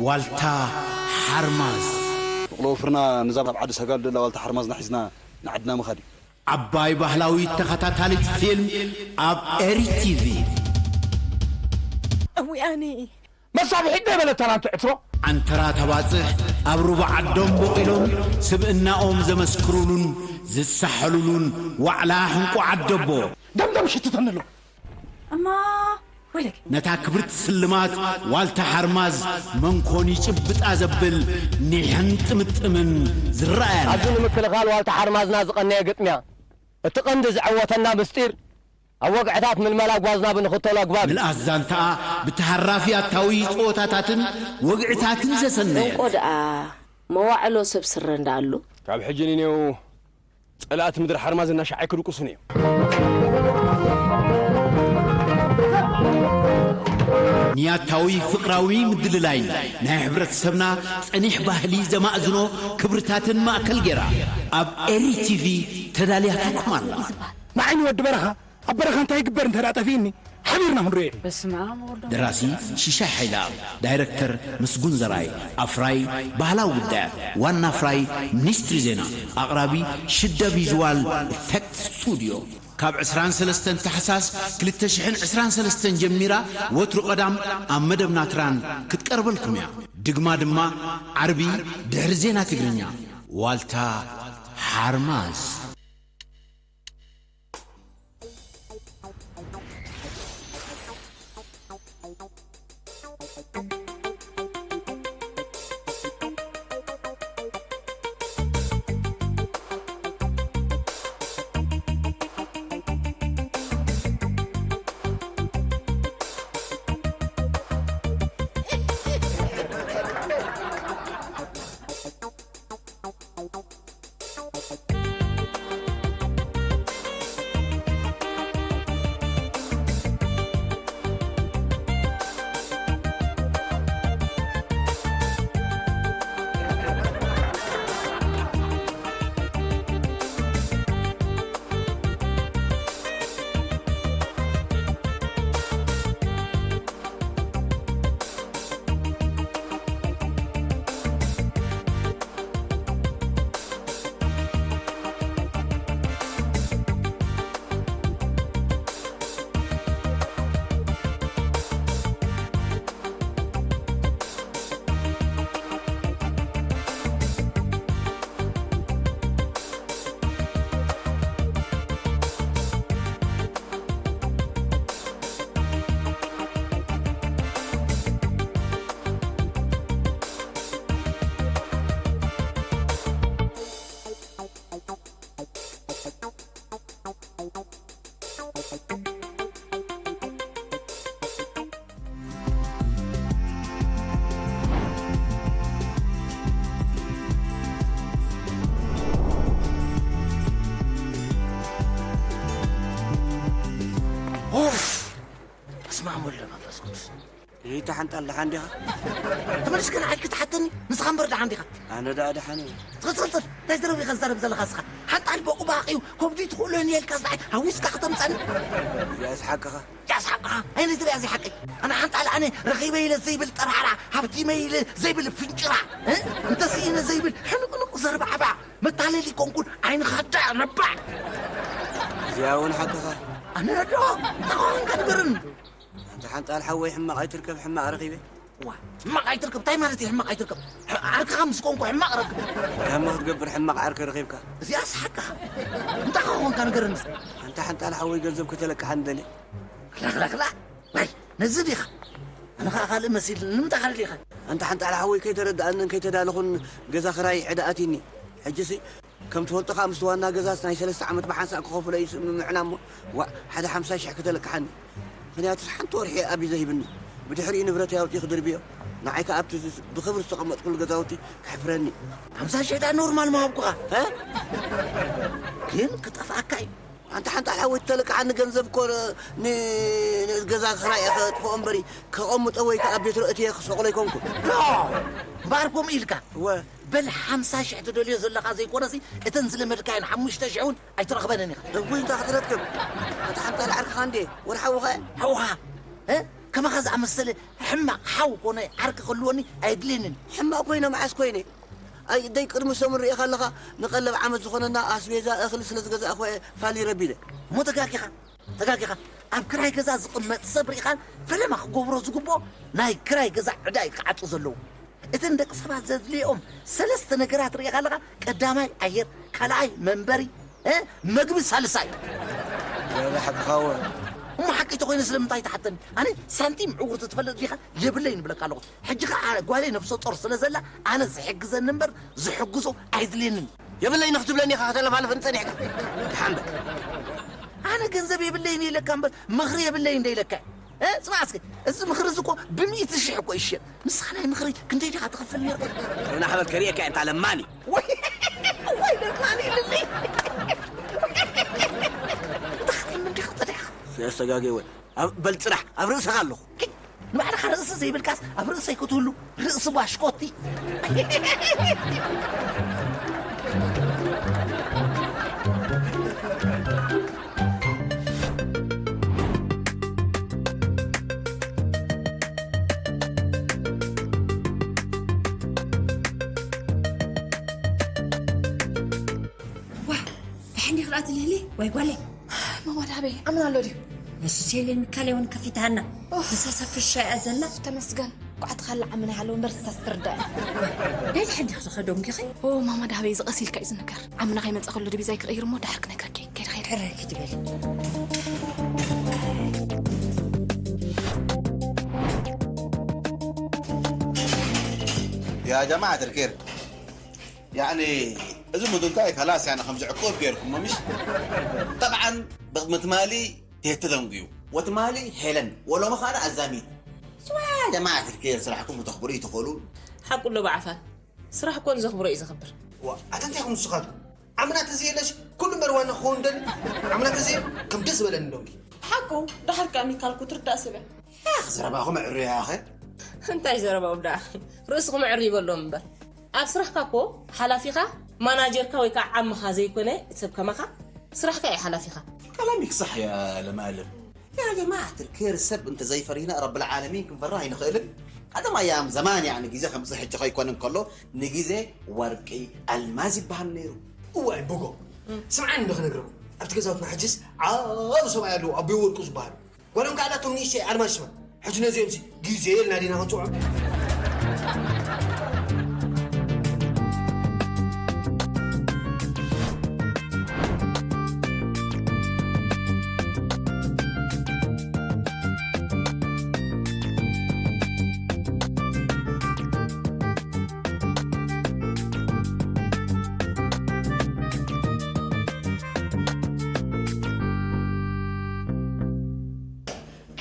ዋልታ ሓርማዝ። ብቕሎ ወፍርና ንዛ ኣብ ዓዲ ሰጋሉ ደላ ዋልታ ሓርማዝና ሒዝና ንዓድና ምኻድ እዩ። ዓባይ ባህላዊት ተኸታታሊት ፊልም ኣብ ኤሪ ቲቪ። እዊኣኒ መሳብሒት ዶ ይበለታ ናንቲ ዕትሮ። ዓንተራ ተባጽሕ ኣብ ሩባ ዓዶም ቦቒሎም ስብእናኦም ዘመስክሩሉን ዝሳሐሉሉን ዋዕላ ሕንቁ ዓደቦ። ደምደም ሽትተንሎ። እማ ወይለክ ነታ ክብርቲ ስልማት ዋልታ ሓርማዝ መንኮን ይጭብጣ ዘብል ኒሕን ጥምጥምን ዝረኣየና። ኣብዚ ንምክልኻል ዋልታ ሓርማዝና ዝቐነየ ግጥምያ፣ እቲ ቀንዲ ዝዐወተና ምስጢር፣ ኣብ ወግዕታት ምልመላ ጓዝና ብንኽተሎ ኣግባብ እዩ። ምልኣት ዛንታኣ ብተሃራፊ ኣታዊ ጸወታታትን ወግዕታትን ዘሰነየት። እንቆ ደኣ መዋዕሎ ሰብ ስረ እንዳኣሉ ካብ ሕጂ ንኔው ጸላእቲ ምድሪ ሓርማዝ እናሻዓይ ክድቁሱን እዮም። ንያታዊ ፍቕራዊ ምድልላይ ናይ ሕብረተሰብና ጸኒሕ ባህሊ ዘማእዝኖ ክብርታትን ማእከል ገይራ ኣብ ኤሪ ቲቪ ተዳልያትኩም ኣላ። ንዓይኒ ወዲ በረኻ ኣብ በረኻ እንታይ ይግበር እንተ ደኣ ጠፊእኒ ሓቢርና ክንሪኦ እዩ። በስመ ኣብ ወወልድ ደራሲ ሽሻይ ሓይለኣብ፣ ዳይረክተር ምስጉን ዘርኣይ፣ ኣፍራይ ባህላዊ ጉዳያት፣ ዋና ኣፍራይ ሚኒስትሪ ዜና፣ ኣቕራቢ ሽደ ቪዥዋል ኢፌክት ስቱድዮ። ካብ ዕስራን ሰለስተን ታሕሳስ ክልተ ሽሕን ዕስራን ሰለስተን ጀሚራ ወትሩ ቀዳም ኣብ መደብ ናትራን ክትቀርበልኩም እያ። ድግማ ድማ ዓርቢ ድሕሪ ዜና ትግርኛ። ዋልታ ሓርማዝ። ኡፍ! በስመ ኣብ ወወልድ ወመንፈስ ቅዱስ። ይታ ሓንጣል ደሓን ዲኻ? ተመሊስካ ንዓይ ክትሓተኒ? ንስኻ እምበር ደሓን ዲኻ? ኣነ ደኣ ደሓን እየ። ትቕጽል እንታይ ዘረብ ኢኻ ዝዛረብ ዘለኻ እስኻ? ሓንጣል በቑባቕ እዩ፣ ከብዱ ትኽእሎ እየ ኢልካ ዝደዓይ ሃዊስካ ከተምጻኒ? እዚኣስ ሓቅኻ። ያስ ሓቅኻ። ኣይነ ዝሪኣ እዚ ሓቂ። ኣነ ሓንጣል ኣነ ረኺበ ኢለ ዘይብል ጠራዕራ፣ ሃብቲመ ኢለ ዘይብል ፍንጭራ፣ እ? እንተ ስኢነ ዘይብል ሕንቁንቁ ዘርባዕባ፣ መታለሊ ኮንኩን ዓይንኻ ዳዕ ረባዕ። እዚኣ እውን ሓቅኻ። ኣነ ረዶ እንታይ ኾንካ ንገርን? ኣንታ ሓንጣል ሓወይ ሕማቕ ኣይትርከብ ሕማቕ ረኺበ። ዋ፣ ሕማቕ ኣይትርከብ እንታይ ማለት እዩ ሕማቕ ኣይትርከብ? ሕ- ዓርክኻ ምስ ኮንኩ ሕማቕ ረክብ። እንታይ እሞ ክትገብር ሕማቕ ዓርከ ረኺብካ? እዚኣስ ሓቅኻ። እንታይ ኾንካ ንገርን? ኣንታ ሓንጣል ሓወይ ገንዘብ ከተለቅሓኒ ደልየ። ክላኽላኽላ ዋይ ነዚ ዲኻ? ኣነ ኸዓ ካልእ መሲል ንምንታይ ካልእ ዲኻ? ኣንታ ሓንጣል ሓወይ ከይተረድኣንን ከይተዳለኹን ገዛ ኽራይ ዕዳ ኣትዩኒ። ሕጂሲ ከም ትፈልጦ ኸዓ ምስቲ ዋና ገዛስ ናይ ሰለስተ ዓመት ብሓንሳእ ክኸፍሎ እዩ ስምምዕና እሞ ዋእ ሓደ ሓምሳ ሽሕ ክተለቅሓኒ። ምኽንያቱስ ሓንቲ ወርሒ እየ ኣብዩ ዘሂብኒ። ብድሕሪኡ ንብረተይ ኣውፂኡ ክድርብዮ ንዓይ ከዓ ኣብቲ ብኽብሪ ዝተቐመጥኩሉ ገዛውቲ ከሕፍረኒ። ሓምሳ ሽሕ ዳ ኖርማል ምሃብኩኻ። እ? ግን ክጠፍኣካ እዩ። ኣንታ ሓንጣል ሓወይ ተለቅሓኒ ገንዘብ እኮ ን- ን- ንገዛ ክራይ እየ ከጥፍኦ እምበሪ ከቐምጦ ወይ ከዓ ቤት ርእትየ ክሰቕሎ ኣይኮንኩን። ዶ እምበኣር ከምኡ ኢልካ እወ በል ሓምሳ ሽሕ ትደልዮ ዘለኻ ዘይኮነሲ እተን ዝለመድካየን ሓሙሽተ ሽሕ እውን ኣይትረኽበንን ኢኻ። እውይ እንታይ ክትረክብ ኣንታ ሓንጣል ዓርክኻ እንዴ ወርሓዊ ኸ ሓውኻ እ? ከማኻ ዝኣመሰለ ሕማቕ ሓው ኮነ ዓርኪ ክህልወኒ ኣየድልየንን። ሕማቕ ኮይነ መዓስ ኮይነ? ኣይ፣ ደይ ቅድሚ ሰሙን ርኢኻ ኣለኻ፣ ንቐለብ ዓመት ዝኾነና ኣስቤዛ እኽሊ ስለ ዝገዛእኹ እየ ፋሊ ረቢለ። እሞ ተጋጊኻ፣ ተጋጊኻ። ኣብ ክራይ ገዛ ዝቕመጥ ሰብ ርኢኻን ፈለማ ክገብሮ ዝግብኦ ናይ ክራይ ገዛ ዕዳ እዩ ክዓጹ ዘለዎ። እቲ ንደቂ ሰባት ዘድልዮም ሰለስተ ነገራት ርኢኻ ኣለኻ፣ ቀዳማይ ኣየር፣ ካልኣይ መንበሪ፣ እ፣ መግቢ ሳልሳይ። ያለ ሓቅኻ ወ- እሞ ሓቂ ተኾይነ ስለምንታይ ትሓተኒ? ኣነ ሳንቲም ዕውርቲ ትፈልጥ ዲኻ? የብለይን እብለካ ኣለኹ። ሕጂ ኸዓ ጓለይ ነፍሰ ጦር ስለ ዘላ ኣነ ዝሕግዘኒ እምበር ዝሕግዞ ኣይድልየንን። የብለይን ክትብለኒ ኢኻ ከተለፋልፈኒ ጸኒሕካ። ደሓን በል። ኣነ ገንዘብ የብለይን ኢለካ እምበር ምኽሪ የብለይን እንደ ኢለካ። እ፣ ስማዕ እስኪ፣ እዚ ምኽሪ እዚ እኮ ብሚእቲ ሽሕ እኮ ይሽየጥ። ንስኻ ናይ ምኽሪ ክንደይ ዲኻ ትኸፍል ነርካ? ርኢና ሓበል ከርእየካ እየ፣ እንታ ለማኒ። ወይ፣ ወይ ለማኒ ኢልኒ። እንታይ ክትብል እንዲኻ ጸኒሕካ? ዘሰጋገ ወይ። ኣብ፣ በል ጽናሕ፣ ኣብ ርእስኻ ኣለኹ። ንባዕልኻ ርእሲ ዘይብልካስ ኣብ ርእሰይ ክትህሉ፣ ርእሲ ባሽኮቲ። ዋ፣ ብሓንዲ ክልኣት ልህሊ ወይ ጓለይ? ማማ ዳሃበይ፣ ኣምን ኣሎ ድዩ? ንሱስ የለን፣ ሚካል እውን ከፊትሃና። ኡፍ። ንሳሳ ፍሻ እያ ዘላ። ተመስገን። ኳዕቲ ካልእ ዓምና ይሃለዉ እምበር ንሳስ ትርዳእ እያ። ናይ ድሕን ዲኺ ዝኸዶ እንዲኺ? ኦ፣ ማማ ዳሃበይ፣ እዚ ቀስ ኢልካ እዩ ዝንገር። ዓምና ከይመጸ ከሎ ዲቪዛ ይክቕይር እሞ ድሓር ክነግረኪ። ከይድ፣ ከይድ፣ ከይድ። ሕረ ኪድ በል። يا جماعة الخير، ያዕኒ፣ እዚ ምድንጋይ ከላስ፣ ያዕኒ፣ ከም ዝዕቆብ ጌርኩሞ፣ ምሽ? ጠብዓን፣ ብቕድሚ ትማሊ ቴቲ ደንጉዩ፣ ወትማሊ ሄለን፣ ወሎሚ ኻልእ ኣዛሚት። ስዋ ጀማዓት ልኬር፣ ስራሕኩም ተኽብሩ ይትኽእሉ። ሓቁ ኣሎ ብዓፋን። ስራሕ እኮ ንዘኽብሮ እዩ ዘኽብር። ዋ፣ ኣታ እንታይ ኢኹም ንስኻትኩም? ዓምና ተዘየለሽ፣ ኩሉ እምበር ዋና ክኸውን ደሊ። ዓምና ተዘየ፣ ከም ደስ ዝበለኒ ደንጉ። ሓቁ፣ ደሓር ከኣ ሚካል እኮ ትርዳእ ሰብ እያ። ያኽ፣ ዘረባኹም ኣዕርዩ ያኸ። እንታይ ዘረባኦም ደኣ? ርእስኹም ኣዕርዩ በሎም እምበር። ኣብ ስራሕካ እኮ ሓላፊኻ ማናጀርካ ወይ ከዓ ዓምኻ ዘይኮነ፣ እቲ ሰብ ከማኻ ስራሕካ እዩ ሓላፊኻ። كلامك صح يا لمالم. يا جماعة الخير، ሰብ እንተዘይፈሪህና ረብል ዓለሚን ክንፈርህ ኣይንኽእልን። ቀደም ኣያም ዘማን፣ ያዕኒ፣ ግዜ ከምዚ ሕጂ ከይኮነ እንከሎ፣ ንግዜ ወርቂ ኣልማዝ ይበሃል ነይሩ። እዋይ፣ ብጎ። ስምዓኒ እንዶ ክነግረኩም። ኣብቲ ገዛውትና ሕጅስ ዓቢ ሰብኣይ ኣለዉ፣ ኣቦይ ወርቁ ዝበሃሉ። ጓሎም ከዓ ኣላቶም ንእሽተይ ኣልማዝ ሽማ። ሕጂ ነዚኦምሲ ግዜ የልና ዲና ክንጽውዖም?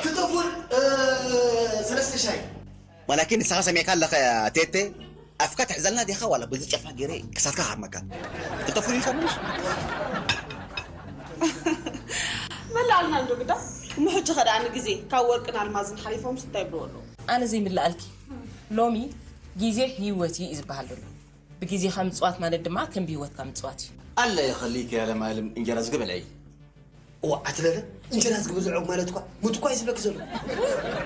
ክተፉል፣ እ፣ ሰለስተ ሻይ። ማላኪ ንስኻ ሰሚዕካ ኣለኻ ቴቴ? ኣፍካ ትሕዘልና ዲኻ ዋላ በዚ ጨፋ ገይረ ክሳድካ ሃርመካ? ክተፉል ኢልካ ምሽ? መላኣልና እንዶ ግዳ። እሞ ሕጂ ኸ ደኣ ንግዜ ካብ ወርቅን ኣልማዝን ሓሊፎምስ እንታይ ይብልዎ ኣለዉ? ኣነ ዘይምልኣልኪ። ሎሚ ግዜ ህይወት እዩ ዝበሃል ዘሎ። ብግዜኻ ምጽዋት ማለት ድማ ከም ብህይወትካ ምጽዋት እዩ። ኣለ የኸሊክ ያለ ማልም እንጀራ ዝግበልዐይ። እዋ፣ ኣትለለ፣ እንጀራ ዝግብዝዖ ማለት እኳ፣ ሙት እኳ እዩ ዝብለኪ ዘሎ።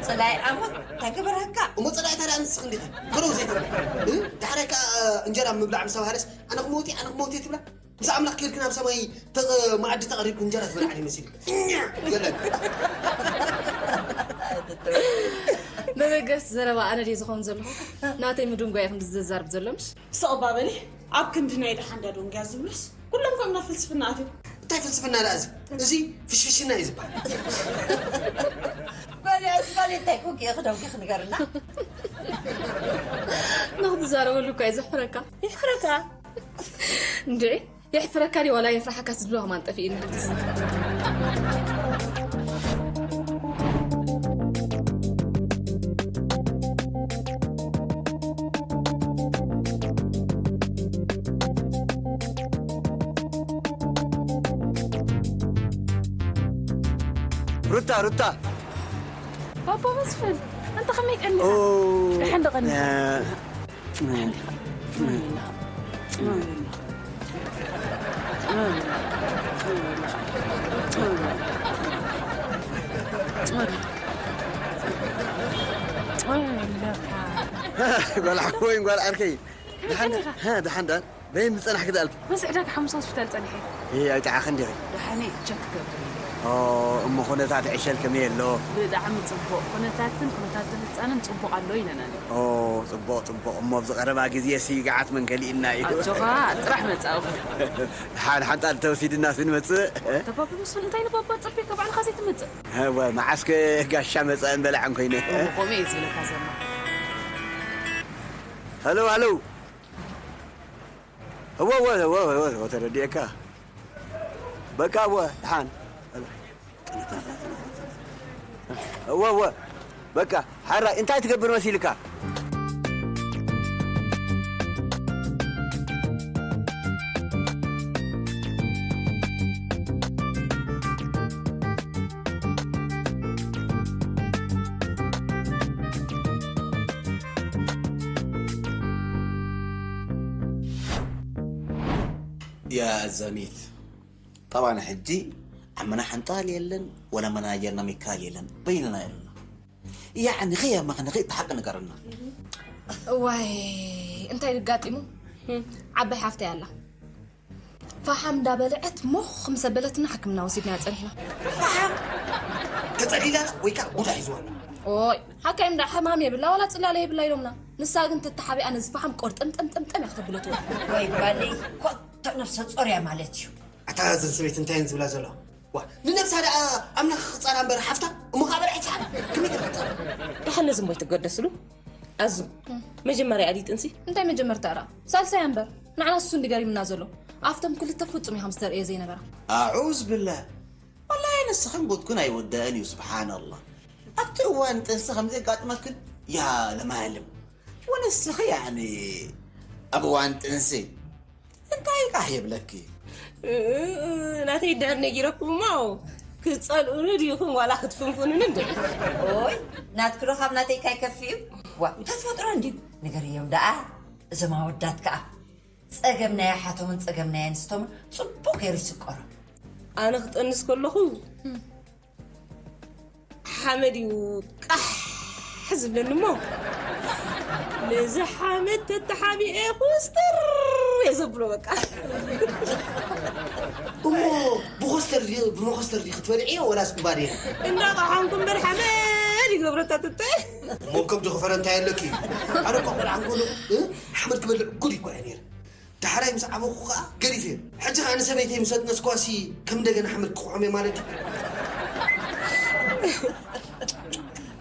ጽላኢ ኣሞት፣ እንታይ ገበረካ? እሞ ጽላኢ ታዲያ ንስኺ እንዲኺ? ከሎ ዘይትብሊ። እ? ዳሕራይ ከኣ፣ እንጀራ ምብላዕ ምስ ተባህለስ፣ ኣነ ክመውት እየ፣ ኣነ ክመውት እየ ትብላ? ምስ ኣምላኽ ኬድኪ ናብ ሰማይ ተቐ-፣ መኣዲ ተቐሪብኪ እንጀራ ትበልዓ ይመስል። እኛ! ገለ። ንበገስ ዘረባ ኣነ ድየ ዝኸውን ዘለኹ? ናተይ ምድንጓይ ኢኹም ዘዛርብ ዘሎ፣ ምሽ? ስቕ እባ በሊ፣ ኣብ ክንዲ ናይ ደሓን ዳዶንግያ ዝብሉስ፣ ኩሎም ከምና ፍልስፍና ኣትዮም። እንታይ ፍልስፍና ደኣ እዚ? እዚ ፍሽፍሽና እዩ ዝበሃል። በሊ፣ እስፋሊ እንታይ ኮንኪ ኢኺ ደንጉኺ ንገርና? ንኽትዛረበሉ እኳ እዩ ዘሕፍረካ። የሕፍረካ? እንድዒ፣ የሕፍረካ ድዩ ዋላ የፍርሓካ ዝብሎ ከማን ጠፊእኒ። ሩታ፣ ሩታ። ባባ መስፍን፣ ኣንታ ከመይ ቀኒኻ? ኦ፣ ደሓን ዶ ቀኒኻ? እ፣ ጓል ሓወይን ጓል ዓርከይ። ደሓን ደ-፣ ከመይ ኢኻ? ሀ፣ ደሓን ደኣ። በይ ምጸናሕኪ ደኣልኪ? ምስ ዕዳጋ ሓሙስ ሆስፒታል ጸኒሐ። እይ፣ ኣይጠዓኽን ዲኺ? ደሓነ ቸክ ክገብር እየ። ኦ፣ እሞ ኩነታት ዕሸል ከመይ ኣሎ? ብጣዕሚ ጽቡቕ። ኩነታትን ኩነታት ህጻንን ጽቡቕ ኣሎ ኢለና ነይሩ። ኦ፣ ጽቡቕ፣ ጽቡቕ። እሞ ኣብዚ ቀረባ ግዜ ስግኣት መን ከሊእና እዩ? ኣጆኻ፣ ጥራሕ መጻእኹ። ደሓን ሓንጣል ተወሲድና ስንመጽእ። ተባብሉስ እንታይ ንባባ ጸቢካ ባዕልኻ ዘይትመጽእ? እወ፣ መዓስከ ጋሻ መጻእን በላዕን ኮይነ። እሞ ከምኡ እየ ዝብለካ ዘሎ። ሃሎ፣ ሃሎ። እወ፣ እወ፣ እወ፣ እወ፣ እወ፣ ተረዲኤካ። በቃ፣ እወ፣ ደሓን። እወ፣ እወ፣ በቃ፣ ሓራይ፣ እንታይ ትገብር መሲልካ? يا زميت، طبعًا ሕጂ ዓመና ሓንጣል የለን፣ ወላ መናጀርና ሚካል የለን፣ በይንና ኣለና። ያዕኒ፣ ኸያ መኽንኺ እቲ ሓቂ ንገርና። እዋይ፣ እንታይ ኣጋጢሙ? ዓባይ ሓፍተይ ኣላ። ፈሓም እንዳበልዐት ሞኽ ምስ ኣበለትና ሕክምና ወሲድናያ ጸኒሕና። ፈሓም? ተጸሊላ ወይ ከዓ ጉዳ ሒዝዋ? ኦይ፣ ሓካይ እንዳ ሕማም የብላ፣ ዋላ ጽላለ የብላ ኢሎምና። ንሳ ግን ተተሓቢኣ ነዚ ፈሓም ቆርጠምጠምጠምጠም እያ ክተብሎ ትውዕል። ወይ ጓለይ፣ ኮቶ ነብሰ ጾር እያ ማለት እዩ። ኣታ እዘን ሰበይቲ እንታይ እየን ዝብላ ዘለዋ? ዋ፣ ንነብሳ ደኣ ኣምላኽ ክጻራ እምበር ሓፍታ፣ እሞ ከኣ በልዐት ሰሓባ። ከመይ ገይራ ክትጻራ? ደሓን ነዚ እሞ ኣይትገደስሉ። ኣዙ፣ መጀመርያ ድዩ ጥንሲ? እንታይ መጀመርታ እራ? ሳልሳይ እምበር። ንዓና እሱ እንዲ ገሪምና ዘሎ። ኣብቶም ክልተ ፍጹም እያ ከም ዝተርእየ ዘይነበራ። ኣዑዝ ብላህ። ወላሂ ንስኽን ጉድክን ኣይውዳእን እዩ፣ ስብሓንላህ። ኣብቲ እዋን ጥንሲ ከም ዘጋጥመክን እያ ለማልም። ወንስኺ ያዕኒ ኣብ እዋን ጥንሲ እንታይ ቃሕ የብለኪ? እ፣ እ፣ ናተይ ድሕር ነጊረኩም እሞ ክትጸልኡኒ ዲኹም ዋላ ክትፍንፉኑኒ እንድዒ? ኦይ፣ ናትኪ ዶ ካብ ናተይ ካይከፍእ እዩ? ዋ፣ ተፈጥሮ እንድዩ። ንገርዮም ደኣ፣ እዞም ኣወዳት ከኣ ጸገም ናይ ኣሓቶምን ጸገም ናይ ኣንስቶምን ጽቡቕ ገይሩ ይስቀሮ። ኣነ ክጠንስ ከለኹ ሓመድ እዩ ቃሕ ዝብለኒ እሞ፣ ነዚ ሓመድ ተተሓቢኤ ኮስተር እየ ዘብሎ በቃ። እሞ ብኾስተር ድዩ፣ ብመኾስተር ድዩ ክትበልዕዮ ወላስ ብባዴላ? እንዳቐሓምኩ እምበር ሓመድ ይገብረታ ትተ። እሞ ከብዲ ክፈረ እንታይ ኣለኪ? ኣነ እኳ ቆልዓ እንከሎ፣ እ፣ ሓመድ ክበልዕ ጉድ እኳ እየ ነይረ። ዳሕራይ ምስ ዓበኹ ኸኣ ገዲፈዮ። ሕጂ ኸኣ ንሰበይተይ ምስ ኣጥነስኩዋሲ ከም እንደገና ሓመድ ክቑሖም እየ ማለት ድዩ?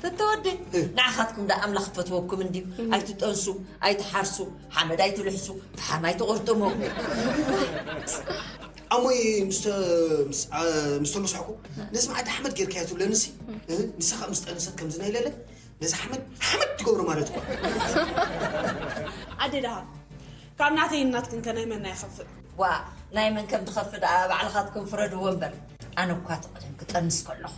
ተተወደ፣ እ። ንዓኻትኩም ደኣ ኣምላኽ ክፈትወኩም እንድዩ። ኣይትጠንሱ፣ ኣይትሓርሱ፣ ሓመድ ኣይትልሕሱ፣ ፈሓም ኣይትቑርጥሙ። ኣሞይ ምስ ተ-፣ ምስ፣ ኣ፣ ምስ ተመስሕኩ፣ ነዚ መዓዲ ሓመድ ጌርካዮ ትብለንሲ፣ እ፣ ንሳ ኸኣ ምስ ጠነሰት ከምዚ ናይ ለለ፣ ነዚ ሓመድ፣ ሓመድ ትገብሮ ማለት እኳ። ኣደ ደሃብ፣ ካብ ናተይን ናትክን ከ ናይ መን ናይ ይኸፍእ? ዋ፣ ናይ መን ከም ትኸፍእ ደኣ ባዕልኻትኩም ፍረድዎ እምበር፣ ኣነ እኳ እቲ ቀደም ክጠንስ ከለኹ፣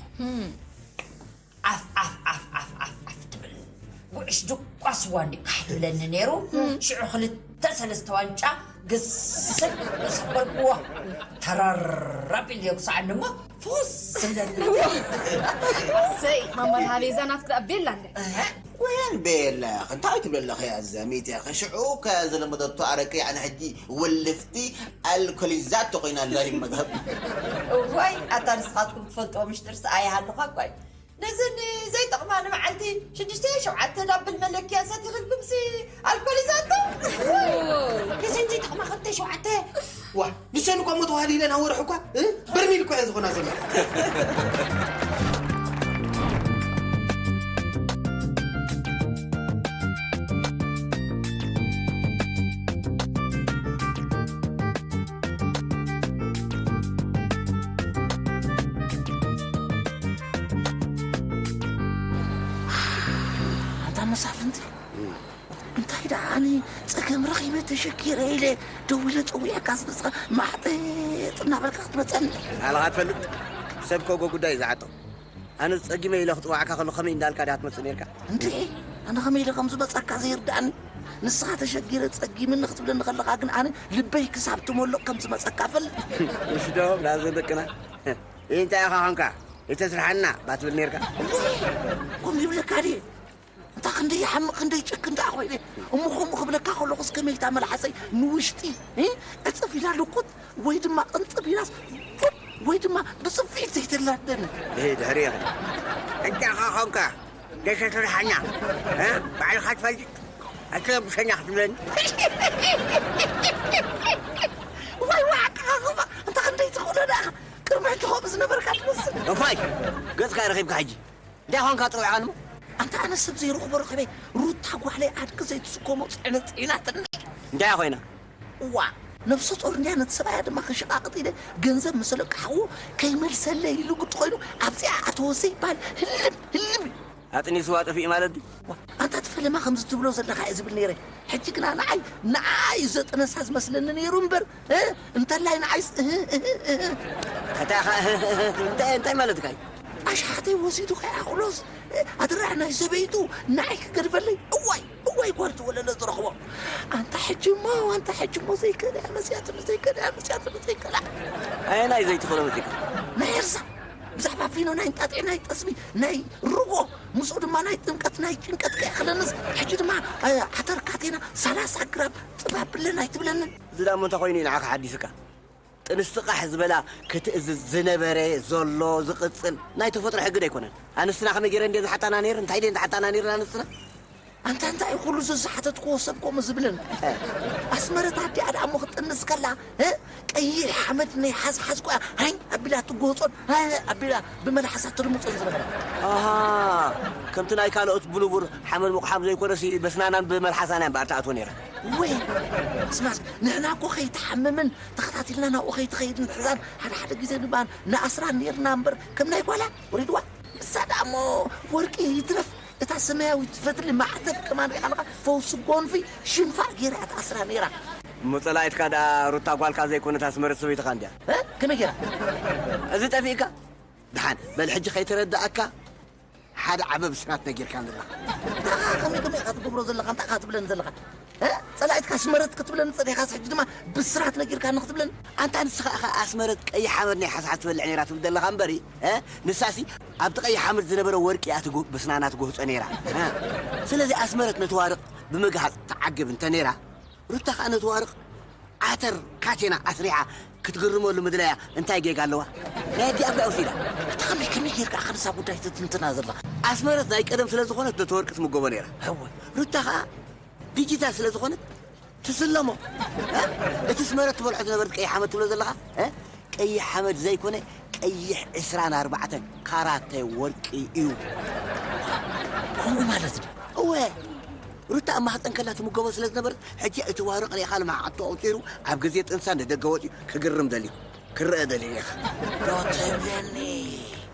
ዓፍ፣ ዓፍ፣ ዓፍ፣ ዓፍ፣ ዓፍ፣ ዓፍ ትብል። ጉዕሽ ድቋ ስዋ እንዲ ካሕ ትብለኒ ነይሩ። ሽዑ ክልተ ሰለስተ ዋንጫ ግስል ምስ ኣበልኩዎ፣ ተረር ኣቢሉ የጉስዓኒ እሞ፣ ፍኹስ እብለኒ። እሰይ፣ ማማ ደሃበይ፣ እዛ ናትኪ ደኣ ቤላ እንደ። እህ፣ ወይን ቤላ፣ እንታይ ትብሊ ኣለኺ እያ ዘሚት እያ። ሽዑ ከ ዝለመደቶ ኣረቂ፣ ያዕኒ ሕጂ ውልፍቲ ኣልኮሊዛቶ ኮይና ኣላ ይመገብ። እዋይ፣ ኣታ ንስኻትኩም ትፈልጥዎ ምሽጥርስ ኣይሃልኻ እኳ እዩ። ነዘን ዘይጠቕማ ንመዓልቲ ሽዱሽተ ሸውዓተ ዳብል መለኪያ ሰቲኽልኩምሲ ኣልኮል ይዛቶ? ነዘን ዘይጠቕማ ክልተ ሸውዓተ። ዋ፣ ንሰን እኳ እሞ ተዋህሊለን ኣብ ወርሒ እኳ፣ እ? በርሚል እኳ እየን ዝኾና ዘሎ። ኣንታ መሳፍንቲ፣ እንታይ ደኣ ኣነ ጸገም ረኺበ ተሸጊረ ኢለ ደዊለ ጸዊዐካ ዝመጽኻ ማዕጠጥ እናበልካ ክትመጸኒ? ባዕልኻ ትፈልጥ፣ ሰብ ከጎ ጉዳይ እዩ ዝዓጦ። ኣነ ጸጊመ ኢለ ክጽውዓካ ከሎ ከመይ እንዳልካ ድኣ ትመጽእ ኔርካ? እንድዒ፣ ኣነ ከመይ ኢለ ከም ዝመጻካ ዘይርድኣኒ። ንስኻ ተሸጊረ ጸጊምኒ ክትብለኒ ከለኻ ግን ኣነ ልበይ ክሳብ ትመልቕ ከም ዝመጸካ እፈልጥ። እሺ ዶ፣ ናዘን ደቅና? እንታይ ኢኻ ኾንካ? ይተስርሓና ባትብል ኔርካ? ከምኡ ይብለካ ድየ? እታ ክንደይ ይሓምቕ ክንደይ ጭክን ደኣ ኮይነ። እሞ ከምኡ ክብለካ ከለኹስ ከመይ እታ መልሓሰይ ንውሽጢ እ? ዕጽፍ ኢላ ልኩት ወይ ድማ ቅንጽብ ኢላስ ቡብ ወይ ድማ ብጽፊት ዘይተላደኒ። እህ፣ ድሕሪ ኢኻ። እንተ ኢኻ ኾንካ፣ ደሰ ትርሓና። እ? ባዕልኻ ትፈልጥ። ኣትረብሸና ክትብለኒ። ዋይ፣ ዋይ፣ ኣቀራርባ። እንተ ክንደይ ትኽእሎ ደኣ ኢኻ። ቅድሚ ሕጂ ከምኡ ዝነበርካ ትመስል። እፎይ፣ ገጽካ ረኺብካ ሕጂ። እንታይ ኾንካ ጥሩይ ዓንሞ? ኣንታ ኣነ ሰብ ዘይረኽቦ ረኺበ፣ ሩታ ጓለይ ኣድጊ ዘይትስከሞ ጽዕነት ጽዒናትኒ። እንታይ ኮይና? እዋ፣ ነብሰ ጾር እንድያ ነቲ ሰብኣያ ድማ ክሸቓቕጥ ኢለ ገንዘብ ምስ ለቃሕዎ ከይመልሰለይ ኢሉ ግዲ ኮይኑ ኣብዚኣ ኣተወሰ ይበሃል። ህልም ህልም። ኣጥኒስዋ ጠፊኡ ማለት ድዩ? ዋ፣ ኣንታ ትፈለማ ከምዚ ትብሎ ዘለኻ እየ ዝብል ነይረ። ሕጂ ግና ንዓይ ንዓይ ዘጥነሳ ዝመስለኒ ነይሩ እምበር እ? እንተላይ ንዓይስ እህ፣ እህ፣ እህ። እንታይ ኢኻ እህ፣ እህ፣ እህ? እንታይ፣ እንታይ ማለትካ እዩ? ኣሽሓተይ ወሲዱ ከይኣኽሎስ፣ እ፣ ኣድራዕ ናይ ሰበይቱ ንዓይ ክገድፈለይ? እዋይ፣ እዋይ፣ ጓል ዝወለለ ዝረኽቦ። ኣንታ ሕጂ እሞ፣ ኣንታ ሕጂ እሞ ዘይከዳ መጽያትኒ፣ ዘይከዳ መጽያትኒ፣ ዘይከዳ። ኣየናይ ዘይትኽእሎ መጺእካ? ናይ ኤርሳ። ብዛዕባ ፊኖ ናይ እንጣጢዕ ናይ ጠስሚ ናይ ርጎ ምስኡ ድማ ናይ ጥምቀት ናይ ጭንቀት ከይኣኽለንስ፣ ሕጂ ድማ፣ እ፣ ዓተር ካቴና ሰላሳ ግራም ጥባብ ብለን ኣይትብለንን። እዚ ደኣ እሞ እንታይ ኮይኑ እዩ ንዓኻ ሓዲስካ? ጥንስቲ ቃሕ ዝበላ ክትእዝዝ ዝነበረ፣ ዘሎ፣ ዝቕጽል ናይ ተፈጥሮ ሕጊ ዶ ኣይኮነን? ኣንስትና ከመይ ገይረን ድየን ዝሓታና ነይረን? እንታይ ድየን ዝሓታና ነይረን ኣንስትና? ኣንታ እንታይ እዩ ኩሉ እዚ ዝሓተትክዎ ሰብ ከምኡ ዝብልን? ኣስመረት ኣዲኣ ደኣ እሞ ክትጥንስ ከላ፣ እ? ቀይሕ ሓመድ ናይ ሓዝሓዝ ኮያ ሃይ ኣቢላ ትጎጾን፣ ሃይ ኣቢላ ብመልሓሳ ትልምጾን ዝነበረ። ኣሃ፣ ከምቲ ናይ ካልኦት ብንቡር ሓመድ ምቑሓም ዘይኮነሲ፣ በስናናን ብመልሓሳን እያ እምበኣር ትኣትዎ ነይራ። ወይ፣ ስማስ፣ ንሕና እኮ ከይትሓምምን ተኸታቲልና ናብኡ ከይትኸይድን ሕዛን ሓደ ሓደ ግዜ ድማ ንኣስራ ነይርና እምበር፣ ከም ናይ ጓላ ወሪድዋ። ንሳ ደኣ እሞ ወርቂ ይትረፍ፣ እታ ሰማያዊት ፈትሊ ማዕተብ ከማን ሪኣ ኣለኻ፣ ፈውሲ ጎንፊ ሽንፋዕ ገይራ እያ ትኣስራ ነይራ። እሞ ጸላኢትካ ደኣ ሩታ ጓልካ ዘይኮነት ኣስመረት ሰበይትኻ እንድያ። እ? ከመይ ገይራ? እዚ ጠፊእካ? ደሓን፣ በል ሕጂ ከይተረድኣካ ሓደ ዓቢ ብስራት ነጊርካኒ ዘለኻ። እንታይ ከ-፣ ከመይ፣ ከመይ ኢኻ ትገብሮ ዘለኻ? እንታይ ኢኻ ትብለኒ ዘለኻ? እ? ጸላኢትካ ኣስመረት ክትብለኒ ጸኒሕካስ ሕጂ ድማ ብስራት ነጊርካኒ ክትብለኒ? ኣንታ ንስኻ ኢኻ ኣስመረት ቀይሕ ሓመድ ናይ ሓስሓስ ትበልዕ ነይራ ትብል ዘለኻ እምበሪ፣ እ? ንሳሲ ኣብቲ ቀይሕ ሓመድ ዝነበረ ወርቂ እያ ትጉ-፣ ብስናና ትጎህጾ ነይራ። እ? ስለዚ ኣስመረት ነቲ ዋርቕ ብምግሃጽ ትዓግብ እንተ ነይራ፣ ሩታ ከኣ ነቲ ዋርቕ ዓተር ካቴና ኣስሪሓ ክትግርመሉ ምድላያ እንታይ ጌጋ ኣለዋ? ናይ ኣዲኣ እኮ እያ ወሲዳ። እታ ከመይ ከመይ ጌርካ ኢኻ ንሳ ጉዳይ ትትንትና ዘለኻ? ኣስመረት ናይ ቀደም ስለ ዝኾነት ነቲ ወርቂ ትምገቦ ነይራ። እወ። ሩታ ከኣ ዲጂታል ስለ ዝኾነት ትስለሞ። እ? እቲ ኣስመረት ትበልዖ ዝነበረት ቀይሕ ሓመድ ትብሎ ዘለኻ? እ? ቀይሕ ሓመድ ዘይኮነ ቀይሕ ዕስራን ኣርባዕተን ካራተ ወርቂ እዩ። ከምኡ ማለት ድዩ? እወ። ሩታ ኣብ ማህፀን ከላ ትምገቦ ስለ ዝነበረት፣ ሕጂ እቲ ዋርቕ ሪእኻ ልማዓቶ ኣውፂሩ ኣብ ግዜ ጥንሳ ንደገ ወፂኡ ክግርም ደልዩ፣ ክረአ ደልዩ ኢኻ። ዶ ትብለኒ?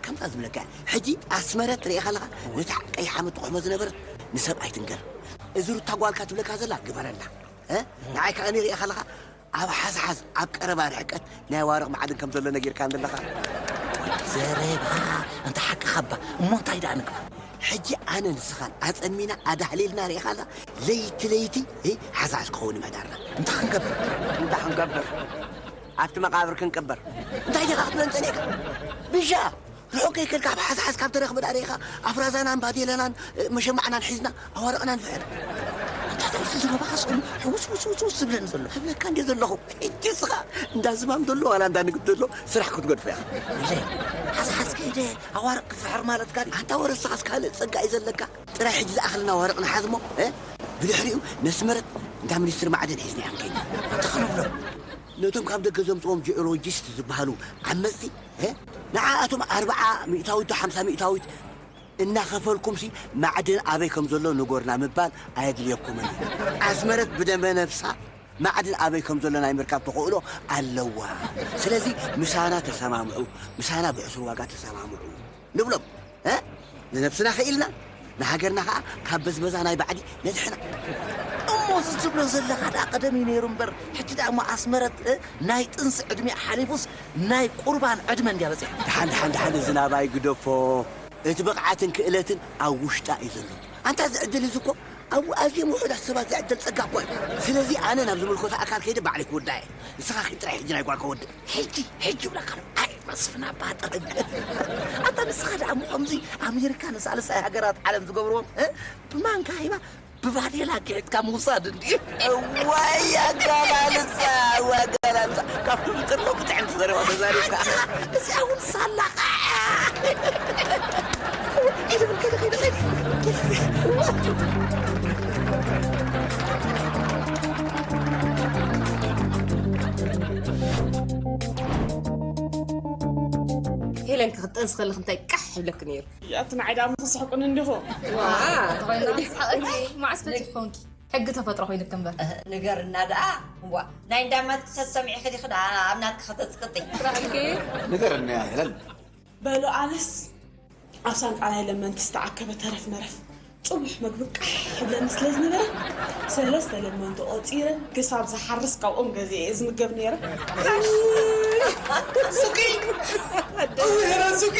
ከምዛ ዝብለካ፣ ሕጂ ኣስመረት ሪእኻ ኣለኻ፣ ነታ ቀይሕ ሓመድ ትቑሕሞ ዝነበረት ንሰብ ኣይትንገር። እዚ ሩታ ጓልካ ትብለካ ዘላ ግበረላ። እ? ንዓይ ከኣ ሪእኻ ኣለኻ፣ ኣብ ሓዝሓዝ፣ ኣብ ቀረባ ርሕቀት ናይ ዋርቕ ማዕድን ከም ዘሎ ነጊርካ ዘለኻ። ዘረባ፣ እንተ ሓቅኻ እባ፣ እሞ እንታይ ደኣ ንግበር? ሕጂ ኣነ ንስኻን ኣጸሚና ኣዳህሊልና ርኢኻና፣ ለይቲ ለይቲ፣ እ፣ ሓዝሓዝ ክኸውን ምሕዳርና። እንታይ ክንገብር? እንታይ ክንገብር? ኣብቲ መቓብር ክንቅበር። እንታይ ዲኻ ክትብለን ጸኒሕካ? ብሻ! ርሑቕ ከይከድካ ኣብ ሓዝሓዝ ካብ ተረኽበ ደኣ ርኢኻ፣ ኣፍራዛናን ባዴለናን፣ እ፣ መሸማዕናን ሒዝና ኣዋርቕና ንፍሕር። እንታይ ደኣ እዚ ዘረባኻስ ኩሉ ሕውስ ውስ ውስ ውስ ዝብለኒ ዘሎ? እብለካ እንድየ ዘለኹ። ሕጂ እስኻ እንዳ ዝማም ዘሎ ዋላ እንዳ ንግዲ ዘሎ ስራሕ ክትገድፎ ኢኻ። እለ፣ ሓዝሓዝ ከይደ ኣዋርቕ ክፍሕር ማለትካ ድዩ? ኣንታ ወረ እስኻስ ካልእ ጸጋ እዩ ዘለካ? ጥራይ ሕጂ ዝኣኽልና ኣዋርቕ ንሓዝ እሞ፣ እ? ብድሕሪኡ ነስመረት እንዳ ሚኒስትሪ ማዕድን ሒዝናያ ክንከይድ። እንታይ ክንብሎ? ነቶም ካብ ደገ ዘምጽኦም ጂኦሎጂስት ዝበሃሉ ዓመጽቲ፣ እ? ንዓኣቶም ኣርብዓ ሚእታዊት ዶ ሓምሳ ሚእታዊት እናኸፈልኩምሲ ማዕድን ኣበይ ከም ዘሎ ንገሩና ምባል ኣየድልየኩምን እዩ። ኣስመረት ብደመ ነፍሳ ማዕድን ኣበይ ከም ዘሎ ናይ ምርካብ ተኽእሎ ኣለዋ። ስለዚ ምሳና ተሰማምዑ፣ ምሳና ብሕሱር ዋጋ ተሰማምዑ ንብሎም። እ? ንነብስና ኽኢልና፣ ንሃገርና ኸኣ ካብ በዝበዛ ናይ ባዕዲ ነድሕና። እሞ እዚ ትብሎ ዘለኻ ደኣ ቀደም እዩ ነይሩ እምበር፣ ሕጂ ደኣ እሞ ኣስመረት፣ እ፣ ናይ ጥንሲ ዕድሚኣ ሓሊፉስ ናይ ቁርባን ዕድመ እንድያ በጺሓ። ደሓን፣ ደሓን፣ ደሓን፣ እዚ ናባይ ግደፎ። እቲ ብቕዓትን ክእለትን ኣብ ውሽጣ እዩ ዘሎ። ኣንታ እዚ ዕድል እዚ እኮ ኣብ ኣዝዮም ውሑዳት ሰባት ዝዕደል ጸጋ እኮ እዩ። ስለዚ ኣነ ናብ ዝምልከቶ ኣካል ከይደ ባዕለይ ክውዳእ እየ። ንስኻ ኺድ ጥራይ ሕጂ ናይ ጓልካ ወድእ። ሕጂ፣ ሕጂ እብለካ ኣለኹ። ኣይ፣ መስፍን ኣባ ጥርግ። ኣታ ንስኻ ደኣ እሞ ከምዚ ኣሜሪካ ንሳልሳይ ሃገራት ዓለም ዝገብርዎም፣ እ? ብማንካ ሂባ ብባዴላ ኪሒጥካ ምውሳድ እንዲ። እዋይ ኣጋላልጻ፣ እዋይ ኣጋላልጻ። ካብ ኩሉ ጥርሎ ብጥዕም ትዘረባ ተዛሪብካ። እዚኣ እውን ሳላኻ። ከይደ፣ ከይደ፣ ከይደ፣ ከይደ። ሄለን፣ ክትጠንሲ ከለኺ እንታይ ቃሕ ይብለኪ ነይሩ? ኣቲ ንዓይ ደኣ ምኽስሕቁኒ እንዲኹም። ዋ፣ ተኾይኑ ስሓቐኪ፣ መዓስ ፈቲሕኩምኪ? ሕጊ ተፈጥሮ ኮይኑኪ እምበር። ንገርና ደኣ፣ እዋ፣ ናይ እንዳማት ክሰት ሰሚዕኺ ዲኺ ደኣ ኣብ ናትኪ ከተጽቅጢ? ጥራሕኪ? ንገርና ሄለን። በሉ ኣነስ ኣብ ሳንጣ ናይ ለመንቲ ዝተኣከበ ተረፍ መረፍ ጽቡሕ መግቢ ቃሕ ይብለኒ ስለ ዝነበረ፣ ሰለስተ ለመንቲ ቆጺረ ክሳብ ዝሓርስ ካብኦም ገዚኤ እየ ዝምገብ ነይረ። ሱቂ! እውይ፣ ሄለን ሱቂ!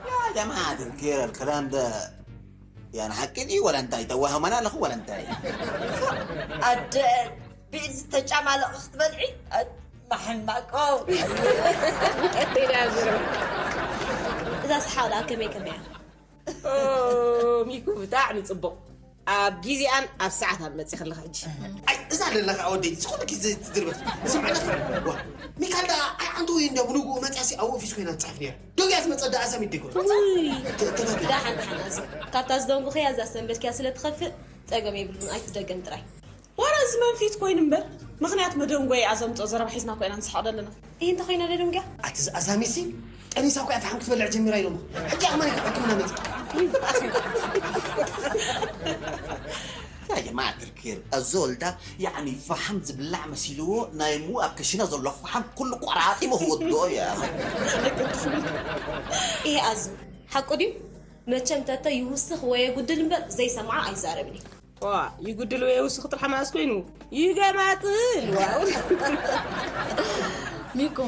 ያ ጀማዓት፣ الكلام ده يعني حق دي ولا انت؟ توهمنا لك ولا انت؟ ኣደ ብኢድ ዝተጫማለቐ ክትበልዒ? መሐማቆ። እዛ ሰሓው ደኣ ከመይ ከመይ እያ? ኦ፣ ሚኩ ብጣዕሚ ጽቡቕ። ኣብ ግዜኣን ኣብ ሰዓታን መጺኽለኺ ሕጂ። ኣይ፣ እዛ ዘለኻ ወደይ፣ ዝኾነ ግዜ ትድርበ። ስምዕለኺ። ዋ፣ ሚካል ደኣ፣ ኣይ፣ ኣንተ ወይ እንዲያ ብንግኡ መጽያሲ ኣብ ኦፊስ ኮይና ትጽሕፍ ነይራ። ዶግያ ትመጸ ደኣ ሰሚት ዲኮ? ውይ። ተ-፣ ተጋግያ። ደሓን፣ ደሓን፣ ኣዚ። ካብታ ዝደንጉኽያ እዛ ሰንበድክያ ስለ ትኸፍእ፣ ጸገም የብሉን፣ ኣይትደገም ጥራይ። ዋላ እዚ መንፊት ኮይኑ እምበር፣ ምኽንያት መደንጎዪ እያ ዘምጽኦ ዘረባ ሒዝና እኮ ኢና ንስሓቕ ዘለና። እይ፣ እንተ ኮይና ደደንጉያ? ኣቲ ዝኣዛሚሲ፣ ጠኒሳ እኮ እያ ፈሓም ክትበልዕ ጀሚራ ኢሎማ። ሕጂ እያ ከማን ካብ ሕክምና መጺኣ። يا جماعة الخير، الزول ده يعني فحم ዝብላዕ መሲልዎ ናይ ሙ ኣብ ክሽነ ዘሎ ፈሓም ኩሉ ቆራጢሙ ክወድኦ እያ። ይሄ ኣዙ ሓቁ ድዩ? መቸም ተተ ይውስኽ ወይ የጉድል እምበር ዘይሰምዓ ኣይዛረብን እዩ። ዋ፣ ይጉድል ወይ ይውስኽ ጥራሕ መኣስ ኮይኑ? ይገማጥል። ዋው። ሚኮ፣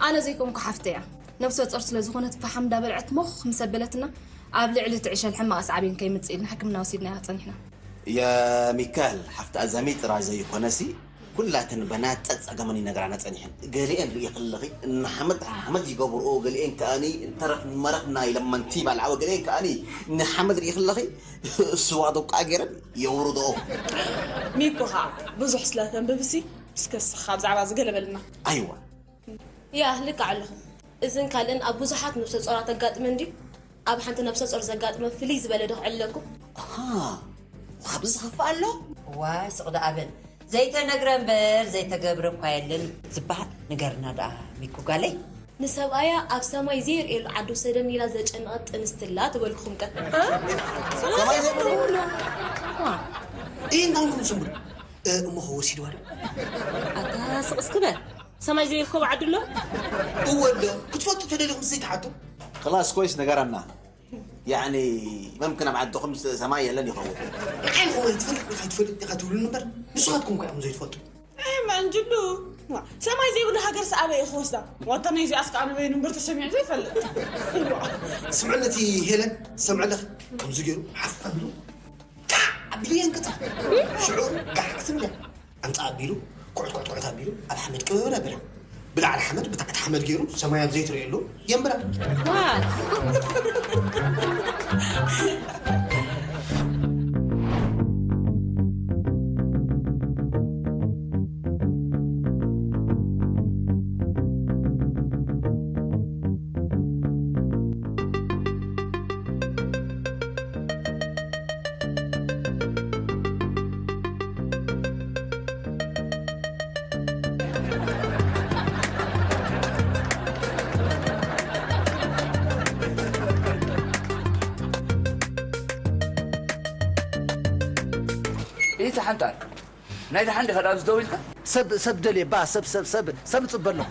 ኣነ ዘይኮንኩ ሓፍተያ። ነብሰ ጾር ስለ ዝኾነት ፈሓም እንዳበልዐት ሞኽ ምስ ኣበለትና፣ ኣብ ልዕሊ እቲ ዕሸል ሕማቕ ሳዕቤን ከይምጽእ ኢልና ሕክምና ወሲድናያ ጸኒሕና። የሚካል ሓፍቲ ኣዛሚ ጥራይ ዘይኮነሲ፣ ኩላተን በናት ጸጸገመን ይነግራና ጸኒሐን። ገሊኤን ርእኺ ኣለኺ፣ ንሓመድ ሓመድ ይገብርኦ፣ ገሊኤን ከኣኒ ተረፍ መረፍ ናይ ለመንቲ ይባልዓወ፣ ገሊኤን ከኣኒ ንሓመድ ርእኺ ኣለኺ፣ ስዋ ዶቃ ገይረን የውርድኦ። ሚኮ ኸኣ ብዙሕ ስለ ተንብብሲ፣ እስከ እስኻ ብዛዕባ እዚ ገለ በልና። ኣይዋ። ያ፣ ልክዕ ኣለኹም። እዝን ካልእን ኣብ ብዙሓት ነብሰ ጾራት ኣጋጥመን ድዩ? ኣብ ሓንቲ ነብሰ ጾር ዘጋጥመ ፍልይ ዝበለ ዶ ክዕለልኩም? ኣሃ፣ ካብዚ ዝኸፍእ ኣሎ? ዋይ፣ ስቕ ደኣ በል። ዘይተነግረ እምበር ዘይተገብረ እኳ የለን ዝበሃል። ንገርና ደኣ ሚኩ ጓለይ። ንሰብኣያ ኣብ ሰማይ ዘይርእየሉ ዓዲ ውሰደኒ ኢላ ዘጨነቐት ጥንስቲ ኣላ ትበልኩም ቀ። ሰማይ ዘይብሉ? ዋ። ኢንታንኩም ስምሩ? እ፣ እሞ ኸ ወሲድዋ ዶ? ኣታ ስቕ እስኪ በል። ሰማይ ዘይርከቦ ዓዲ ኣሎ? እወ ኣሎ። ክትፈልጡ ተደሊኹም ዘይትሓቱ? خلاص كويس ነገረና። يعني ممكن ኣብ ዓድኹም ስ-፣ ሰማይ የለን ይኸውን። ንዓይ ኸው ኣይትፈልጥ ኢኻ፣ ኣይትፈልጥ ኢኻ ትብሉኒ እምበር፣ ንስኻትኩም እኮ ኢኹም ዘይትፈልጡ። ኣይ፣ መንጅሉ። ዋ፣ ሰማይ ዘይብሉ ሃገር ሰኣበ እዩ ክወስዳ። ዋታ ናይ እዚኣስ ከኣ ንበይኑ እምበር ተሰሚዑ ዘይፈልጥ። ስምዒ ነቲ ሄለን፣ ሰምዒ ኣለኺ። ከምዚ ገይሩ ሓፍ ኣቢሉ፣ ታዕ ኣቢሉ የንቅጻ። ሽዑ ጋሕ ክትብል እያ። ኣምጻ ኣቢሉ፣ ኩዕት ኩዕት ኩዕት ኣቢሉ፣ ኣብ ሓመድ ቅብብል ኣቢላ። ብላዕሊ ሓመድ፣ ብታሕቲ ሓመድ ገይሩ፣ ሰማይ ኣብ ዘይትርእየሉ የንብራ። ዋው! ኢቲ ሓንጣል ናይ ደሓን ዲኻ ዳኣ ዝደው ኢልካ? ሰብ፣ ሰብ ደልየ፣ ባ፣ ሰብ፣ ሰብ፣ ሰብ፣ ሰብ እጽበ ኣለኹ።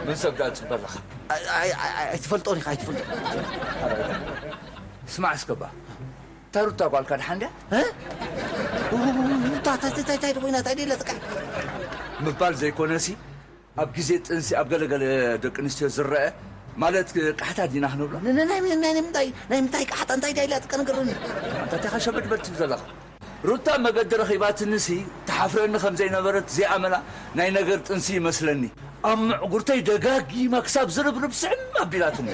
መን ሰብ ደኣ ትጽበ ኣለኻ? ኣይ፣ ኣይ፣ ኣይ፣ ኣይትፈልጦን ኢኻ፣ ኣይትፈልጦን። ስማዕ እስከ ባ፣ እታ ሩታ ጓልካ ደሓን ድያ? እ? ሩታ፣ ታይ፣ ታይ፣ ታይ፣ ታይ ኮይና፣ ታይ ደላ ጥቃ? ምባል ዘይኮነሲ፣ ኣብ ግዜ ጥንሲ ኣብ ገለ ገለ ደቂ ኣንስትዮ ዝረአ፣ ማለት ቃሕታ ዲና ክንብሎ? ን-፣ ን-፣ ናይ፣ ናይ፣ ናይ ምንታይ፣ ናይ ምንታይ ቃሕታ፣ እንታይ ደላ ጥቃ ንገረኒ። ኣንታ እንታይ ኢኻ ሸበድ በድ ትብል ዘለኻ? ሩታ መገዲ ረኺባትንሲ ትሓፍረኒ ከም ዘይነበረት ዘይኣመላ ናይ ነገር ጥንሲ ይመስለኒ። ኣብ ምዕጉርተይ ደጋጊማ ክሳብ ዝርብርብ ስዕም ኣቢላትኒ።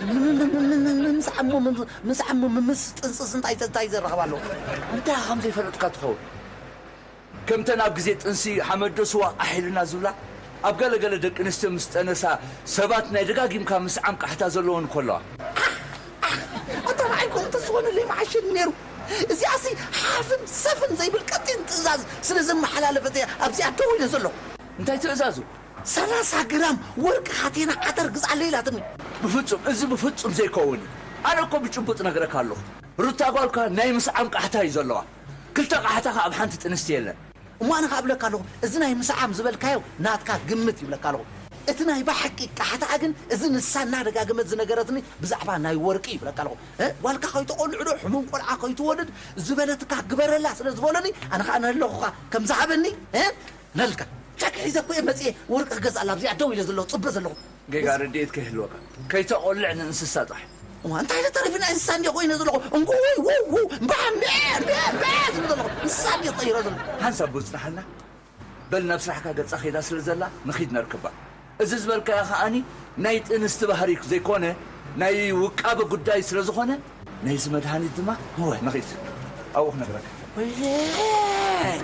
ምስ ዓሙ ምስ ጥንስስ እንታይ እንታይ ዘራኽብ ኣለዎ? እንታይ ከም ዘይፈለጥካ ትኸውን? ከምተን ኣብ ግዜ ጥንሲ ሓመድ ዶ ስዋ ቃሕ ኢልና ዝብላ፣ ኣብ ገለ ገለ ደቂ ኣንስትዮ ምስ ጠነሳ ሰባት ናይ ደጋጊምካ ምስዓም ቃሕታ ዘለወን እኮ ኣለዋ። ኣታ ንዓይ ኮ እንተዝኾነለይ ምዓሸኒ ነይሩ። እዚኣሲ ሓፍን ሰፍን ዘይብል ቀጢን ትእዛዝ ስለ ዘመሓላለፈት እያ ኣብዚኣ ደው ኢለ ዘለኹ። እንታይ ትእዛዙ? ሰላሳ ግራም ወርቂ ካቴና ዓተር ግዝኣለይ ኢላትኒ። ብፍጹም፣ እዚ ብፍጹም ዘይከውን እዩ። ኣነ እኮ ብጭቡጥ ነግረካ ኣለኹ። ሩታ ጓልካ ናይ ምስዓም ቃሕታ እዩ ዘለዋ። ክልተ ቃሕታ ከኣ ኣብ ሓንቲ ጥንስቲ የለን። እሞ ኣነ ከኣ እብለካ ኣለኹ፣ እዚ ናይ ምስዓም ዝበልካዮ ናትካ ግምት ይብለካ ኣለኹ። እቲ ናይ ብሓቂ ቃሕታኣ ግን እዚ ንሳ እናደጋገመት ዝነገረትኒ ብዛዕባ ናይ ወርቂ ይብለካ ኣለኹ። እ? ጓልካ ከይተቖልዕ ዶ ሕሙም ቆልዓ ከይትወልድ ዝበለትካ ግበረላ ስለ ዝበለኒ ኣነ ከኣ ነለኹኻ ከም ዝሃበኒ እ? ነልካ ቻክ ሒዘ እኮ እየ መፅየ ወርቂ ክገዝኣላ ኣብዚኣ ደው ኢለ ዘለኹ ፅበ ዘለኹ። ጌጋ ርድኢት ከይህልወካ። ከይተቖልዕ ንእንስሳ ጥራሕ። እዋ፣ እንታይ ኢለ ተሪፊ ናይ እንስሳ እንድየ ኮይነ ዘለኹ። እንኮ ወይ፣ ው፣ ው፣ እምበሓ፣ ምዕ፣ ምዕ፣ ምዕ ዝብል ዘለኹ። እንስሳ እንድየ ተቐይረ ዘለኹ። ሓንሳብ ብዝጽናሓልና። በል ናብ ስራሕካ ገጻ ከይዳ ስለ ዘላ፣ ንኺድ ነርክባ። እዚ ዝበልካዮ ከኣኒ ናይ ጥንስቲ ባህሪ ዘይኮነ፣ ናይ ውቃበ ጉዳይ ስለ ዝኾነ፣ ናይዚ መድሃኒት ድማ እወ። ንኺድ። ኣብኡ ክነግረካ። ወይለይ!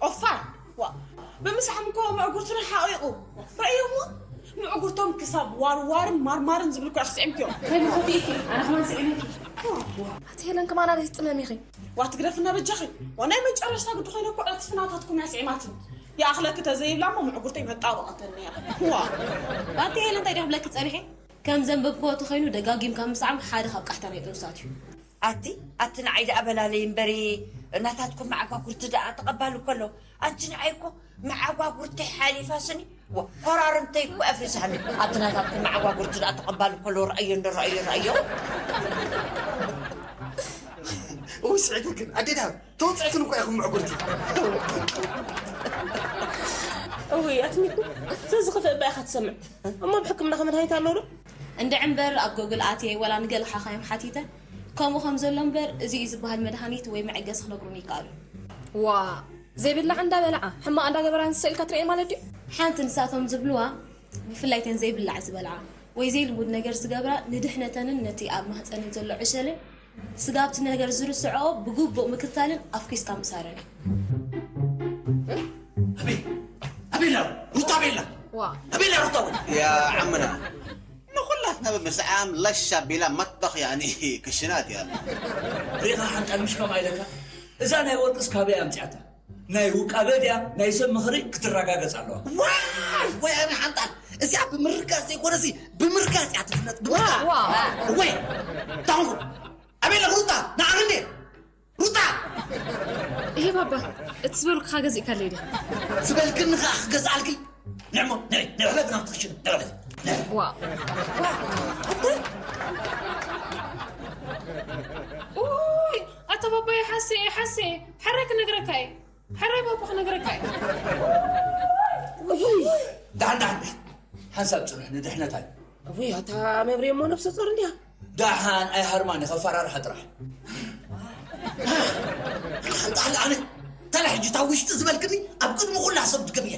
ኦፋር ዋ ብምስዓም እኮ መዕጉርትና ሓቒቑ ረእዮሞ ምዕጉርቶም ክሳብ ዋርዋርን ማርማርን ዝብል እኮ ኣኽስዕምክዮ። ከመይ ኮፊእኪ ኣነ ከማን ስዒመኪ። ኣቲ ሄለን ከማን ኣበይ ትጥመም ኢኺ። ዋ ትግደፍና በጃኺ ዋ ናይ መጨረሽታ ግዲ ኮይነ እኮ ዕጽፍናታትኩም እያ ስዒማትኒ። ይኣኽለኪ ተዘይብላ እሞ ምዕጉርተይ መጣበቐተኒ እያ። ዋ ኣቲ ሄለን እንታይ ድየ ክብለኪ ጸኒሐ። ከም ዘንበብክዎ ተኾይኑ ደጋጊምካ ምስዓም ሓደ ካብ ቃሕታ ናይ ጥኑሳት እዩ። ኣቲ ኣቲ ንዓይ ደኣ በላለይ እምበሪ ናታትኩም መዓኳኩርቲ ደኣ ተቐባሊ እኮ ኣሎ ኣንቲ ንዓይ እኮ መዓኳኩርተይ ሓሊፋ ስኒ ኮራርምተይ እኮ ኣፍሪሳኒ ኣቲ ናታትኩም መዓኳኩርቲ ደኣ ተቐባሊ እኮ ኣሎ ረኣዮ እንዶ ረኣዮ ረኣዮ ውስዕትክን ኣዴዳ ተወፅዕክን እኮ ኢኹም ምዕጉርቲ እውይ ኣትሚኩ ተዝኽፍእ እባ ኢኻ ትሰምዕ እሞ ብሕክምና ከመድሃኒት ኣለዉ ዶ እንድዒ እምበር ኣብ ጎግል ኣትየ ወላ ንገለ ሓኻይም ሓቲተ ከምኡ ከም ዘሎ እምበር እዚ እዩ ዝበሃል መድሃኒት ወይ መዐገሲ ክነግሩኒ ይከኣሉ። ዋእ ዘይብላዕ እንዳበልዓ ሕማቕ እንዳገበራ ንስኻ ኢልካ ትርእየን ማለት ድዩ? ሓንቲ ንሳቶም ዝብልዋ ብፍላይ ተን ዘይብላዕ ዝበልዓ ወይ ዘይልሙድ ነገር ዝገብራ ንድሕነተንን ነቲ ኣብ ማህጸነን ዘሎ ዕሸልን ስጋብ እቲ ነገር ዝርስዕኦ ብግቡእ ምክትታልን ኣፍኲስካ ምእሳረን እዩ። ኣቤላ ሩታ ቤላ ኣቤላ ሩታ ወይ ያ ዓምና ንኹላትና ብምስዓም ለሽ ኣቢላ መጠኽ ያኒ ክሽናት እያ ሪኢኻ ሓንጣል ምሽ ከምኣ ኢለካ እዛ ናይ ወርቅስ ካበይ ኣምፂኣታ ናይ ውቃበ ድያ ናይ ሰብ ምኽሪ ክትረጋገፅ ኣለዋ ዋይ ወይ ኣነ ሓንጣል እዚኣ ብምርጋፅ ዘይኮነሲ ብምርጋፅ እያ ትፍለጥ ብምርጋፅ ወይ ታንኩ ኣቤላ ሩታ ንዓኽ እንዴ ሩታ ይሄ ባባ እቲ ዝበልኩኻ ገዚእካለይ ዲኻ ዝበልክኒ ኸዓ ክገዝኣልኪ ንዕሞ ንዒ ንዕለፍ ናብቲ ክሽነ ንዕለፍ ዋ ኡይ ኣታ ባባየ ሓሰየ ሓሰየ ሕራይ ክነግረካ እየ ሕራይ ባባ ክነግረካ እየ ዳሕን ዳሕን ሓንሳብ ፅኑሕ ንድሕነታ እዩ እውይ ኣታ መብሬ እሞ ነብሰ ጾር እንዲያ ደሓን ኣይሃርማን ከፈራርሓ ጥራሕ ሓንጣል ኣነ ተላ ሕጂ እታ ውሽጢ ዝበልክኒ ኣብ ቅድሚ ኩላ ሰብ ድገምየ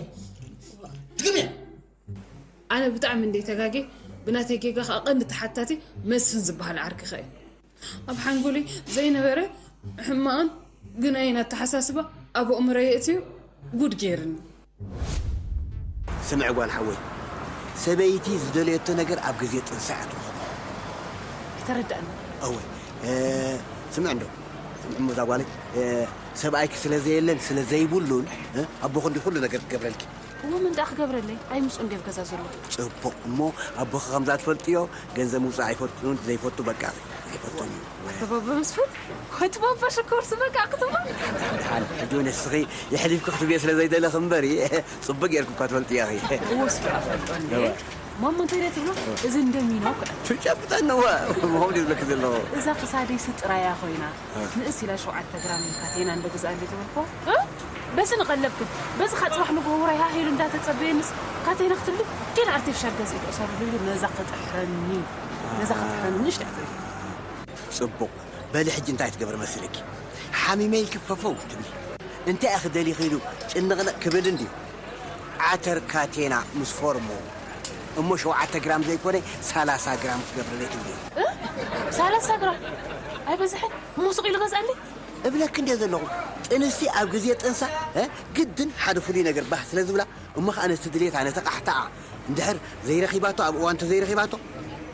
ድገምየ ኣነ ብጣዕሚ እንደ ተጋጌ፣ ብናተይ ጌጋ ከዓ ቀንዲ ተሓታቲ መስፍን ዝበሃል ዓርክኻ እዩ። ኣብ ሓንጎለይ ዘይነበረ ሕማቕን ግናይን ኣተሓሳስባ ኣብ ኣእምሮይ የእትዩ ጉድ ገይርኒ። ስምዕ ጓል ሓወይ፣ ሰበይቲ ዝደለየቶ ነገር ኣብ ግዜ ጥንሳ እያ ትረኽቦ። ኣይተረዳእኒ። እወ፣ እ፣ ስምዕ እንዶ፣ ስምዕ እሞ እዛ ጓለይ፣ እ፣ ሰብኣይኪ ስለ ዘየለን ስለ ዘይብሉን፣ እ፣ ኣቦኺ እንዲ ኩሉ ነገር ክገብረልኪ። እወ፣ ምን ደኣ ክገብረለይ? ኣይምፅኡን ድየ ኣብ ገዛ ዘሎ? ፅቡቕ እሞ፣ ኣቦኺ ከምዛ ትፈልጥዮ፣ ገንዘብ ምውፃእ ኣይፈቱን፣ ዘይፈቱ በቃ፣ ኣይፈቱን እዩ። ኣቶ ባባ መስፍን? ኣቶ ባባ ሽኮር ዝበቃ ክትብሎ? ደሓን፣ ደሓን፣ ደሓን። ሕጂ እውን ንስኺ የሕሊፍኪ ክትብዮ ስለ ዘይደለኺ እምበሪ፣ ጽቡቅ ጌርኪ እኳ ትፈልጥዮ ኢኺ። እወ፣ እስኪ ኣፈልጦ እንዴ። እወ። ማማ እንታይ ድያ ትብሎ? እዚ እንደ ሚኖ እኮ። ትጨብጠኒ እወ። ምኾም ድዩ ዝብለኪ ዘለኹ? እዛ ክሳደይሲ ጥራያ ኮይና፣ ንእስ ኢላ ሸውዓተ ግራም ካቴና እንዶ ግዝኣለይ ትብል እኮ። እ? በዚ ንቐለብክን፣ በዚ ካብ ጽባሕ ንግሆ ውራይ ሃህ ኢሉ እንዳተጸበየንስ ካቴና ክትብሊ፣ ጌና ኣርቲፊሻል ገዚኡ ክእሰረሉ ኢሉ ነዛ ክጥሕረኒ፣ ነዛ ክጥሕረኒ ንእሽቶ ክትብል። ጽቡቕ። በሊ ሕጂ እንታይ ትገብሪ መሲልኪ? ሓሚመ ኢልኪ ፈፈው ክትብሊ። እንታይ ኢኺ ደሊኺ ኢሉ ጭንቕንቕ ክብል እንድዩ። ዓተር ካቴና ምስ ፎርሙ እሞ ሸውዓተ ግራም ዘይኮነ ሰላሳ ግራም ክገብረለይ ትብሊ። እ? ሰላሳ ግራም ኣይበዝሐን? እሞ ሱቕ ኢሉ ገዝኣለይ? እብለኪ እንድየ ዘለኹ። ጥንስቲ ኣብ ግዜ ጥንሳ እ? ግድን ሓደ ፍሉይ ነገር ባህ ስለ ዝብላ እሞ ኸኣ ነቲ ድሌታ ነቲ ቃሕታኣ እንድሕር ዘይረኺባቶ ኣብ እዋን እንተዘይረኺባቶ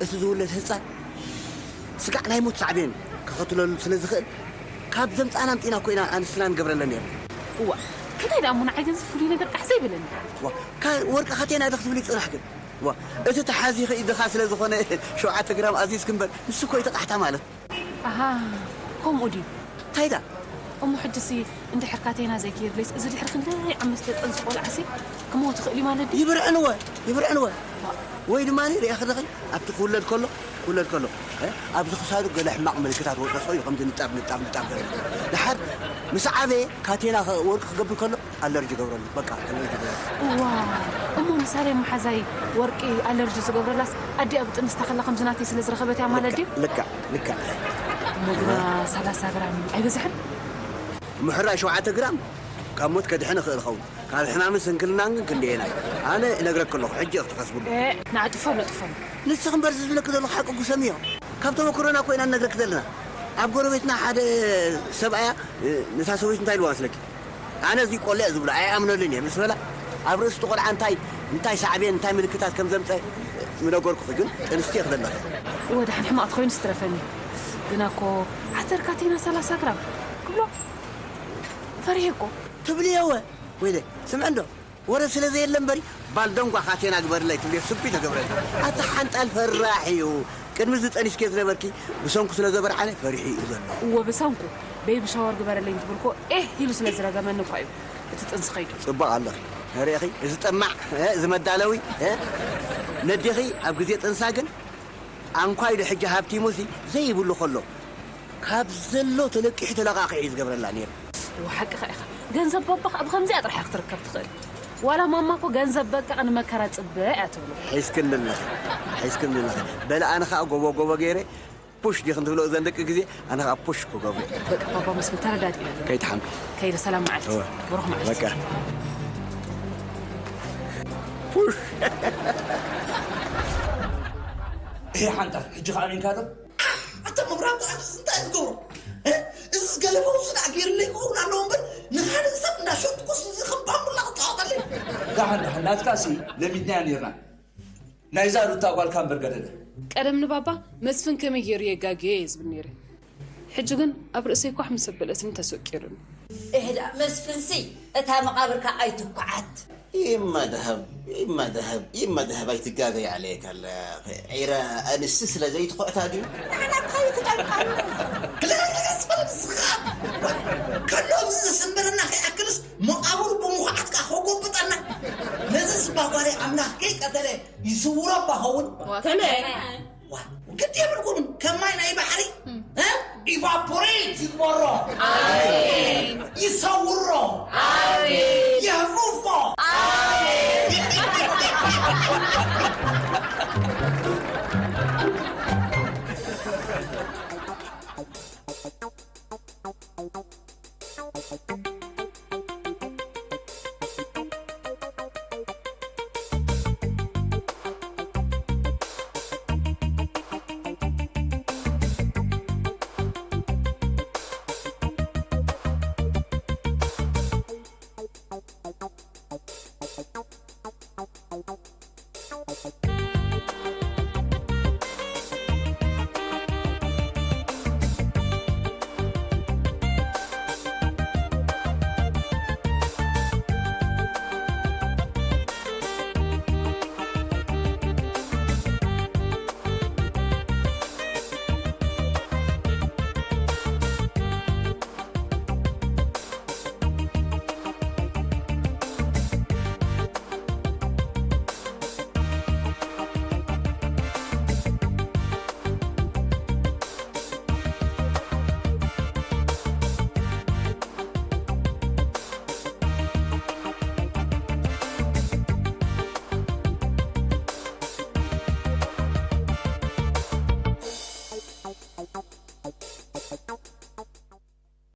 እቲ ዝውለድ ህጻን ስጋዕ ናይ ሞት ሳዕቤን ከኸትለሉ ስለ ዝኽእል ካብ ዘምጻእና ኣምጺእና እኮ ኢና ኣንስትና ንገብረለን ነርና። እዋ እንታይ ደኣ እሞ ንዓይ ግን እዚ ፍሉይ ነገር ቃሕ ዘይበለኒ። ዋ ወርቂ ካቴና ዶ ክትብሊ ጽናሕክን? ዋ እቲ ተሓዚ ኢድኻ ስለ ዝኾነ ሸውዓተ ግራም ኣዚዝኪ እምበር ንሱ እኮ እዩ እቲ ቃሕታ ማለት። ኣሃ ከምኡ ድዩ? እንታይ ደኣ? እሞ ሕጅሲ እንድሕር ካቴና ዘይገይርለይስ እዚ ድሕሪ ክንደይ ዓመት ዝተጠንሲ ቆልዓሲ ክመውት ይኽእል እዩ ማለት ድዩ? ይብርዕንወ ይብርዕንወ ወይ ድማ ሪኣ ክደኸኝ ኣብቲ ክውለድ ከሎ ክውለድ ከሎ ኣብዚ ክሳዱ ገለ ሕማቕ ምልክታት ወቀሶ እዩ ከምዚ ንጣብ ንጣብ ንጣብ ገለ ድሓር ምስ ዓበየ ካቴና ወርቂ ክገብር ከሎ ኣለርጂ ገብረሉ በቃ ኣለርጂ ገብረሉ። እዋ እሞ ንሳሌም መሓዛይ ወርቂ ኣለርጂ ዝገብረላስ ኣዲኣ ብጥንስታ ከላ ከምዚ ናተይ ስለ ዝረኸበት እያ ማለት ድዩ? ልክዕ ልክዕ። እሞ ግና ሰላሳ ግራም ኣይበዝሕን? ምሕራይ ሸውዓተ ግራም ካብ ሞት ከድሕን ይኽእል ይኸውን። ካብ ሕማምን ስንክልናን ግን ክንደየናይ? ኣነ እነግረኪ ኣለኹ ሕጂ ኢኺ ትኸስብሉ። ንዓ ጥፈሎ ጥፈሎ። ንስኺ እምበር እዚ ዝብለኪ ዘለኹ ሓቂ ጉሰምዮ። ካብ ተመክሮና እኮ ኢና ንነግረኪ ዘለና። ኣብ ጎረቤትና ሓደ ሰብኣያ ነታ ሰበይቱ እንታይ ኢልዋ መስለኪ? ኣነ እዚ ቆልዕ ዝብሎ ኣይኣምነሉን እየ ምስ በላ ኣብ ርእሲ እቲ ቆልዓ እንታይ እንታይ ሳዕቤን እንታይ ምልክታት ከም ዘምፀ ምነገርኩኺ ግን ጥንስቲ እየ ክደለኺ። እወ ደሓን ሕማቕ ተኾይኑ ስትረፈኒ ግና እኮ ዓተር ካቴና ሰላሳ ግራም ክብሎ ፈሪሄ እኮ። ትብልዮ እወ ወይለ ስምዒ እንዶ ወረ ስለ ዘየለ እምበሪ ባልደንጓ ካቴና ግበርለይ ትብልዮ ስቢ ተገብረለይ። ኣታ ሓንጣል ፈራሕ እዩ። ቅድሚ እዚ ጠኒስክዮ ዝነበርኪ ብሰንኩ ስለ ዘበርዓነ ፈሪሑ እዩ ዘሎ። እወ ብሰንኩ ቤቢ ሻወር ግበረለይ እንትብል እኮ ኤህ ኢሉ ስለ ዝረገመኒ እኳ እዩ እቲ ጥንሲ ከይዱ። ጽቡቕ ኣለኺ ርኢኺ እዚ ጠማዕ እዚ መዳለዊ ነዴኺ ኣብ ግዜ ጥንሳ ግን ኣንኳ ኢሉ ሕጂ ሃብቲሙሲ ዘይብሉ ከሎ ካብ ዘሎ ተለቂሑ ተለቓቒሑ እዩ ዝገብረላ ነይሩ። እወ ሓቅኻ ኢኻ ገንዘብ ባባኻ ኣብ ከምዚኣ ጥራሕ ክትርከብ ትኽእል ዋላ ማማ እኮ ገንዘብ በቃ ንመከራ ጽበ እያ ትብሎ። ሒዝክኒ ኣለኺ ሒዝክኒ ኣለኺ በለ ኣነ ኸኣ ጎቦ ጎቦ ገይረ ፑሽ ዲኽን ትብሎ እዘን ደቂ ግዜ ኣነ ኸኣ ፑሽ ክገብሮ። በቃ ባባ መስፍን ተረዳዲእና። ከይትሓምቂ። ከይደ ሰላም መዓልቲ። እወ። ብሩኽ መዓልቲ። በቃ ፑሽ። ይሄ ሓንታ ሕጂ ኸኣ ኣሚንካ ዶ? ኣታ መብራህቱ ኣትስ እንታይ ዝገብሮ? እዚ ገለ ፈውሲ ደኣ ገይርለይ ክኸውን ኣለዎ እምበር ንኻልእ ሰብ እንዳሸጥኩስ እዚ ከም ባምቡላ ክፃወተለይ። ዳሓን ዳሓን ናትካሲ ለሚድናያ ነይርና። ናይዛ ሩታ ጓልካ እምበር ገደደ። ቀደም ንባባ መስፍን ከመይ ገይሩ የጋግዮ እየ ዝብል ነይረ። ሕጂ ግን ኣብ ርእሰይ ኳሕ ምስ ኣበለትኒ ተሰቂሩኒ። እህ ደኣ መስፍንሲ እታ መቓብርካ ኣይትኩዓት። ይመድሀብ ይመድሀብ ይመድሀብ ኣይትጋገይ ኣለየካ ኣለ ዒረ ኣንስቲ ስለ ዘይትኹዕታ ድዩ ንዓና እንታይ ክጠልቃሉ ክልተ ነገር ዝበለ ንስኻ ከሎ ኣብዚ ዘሰንበረና ከይኣክልስ መቓብሩ ብምኹዓትካ ከጎብጠና ነዚ ዝባጓሪ ኣምላኽ ከይቀተለ ይስውሮ ባኸውን ከመይ ግድ የብልኩምን ከም ማይ ናይ ባሕሪ ኢቫፖሬት ይግበሮ ይሰውሮ የህፉፎ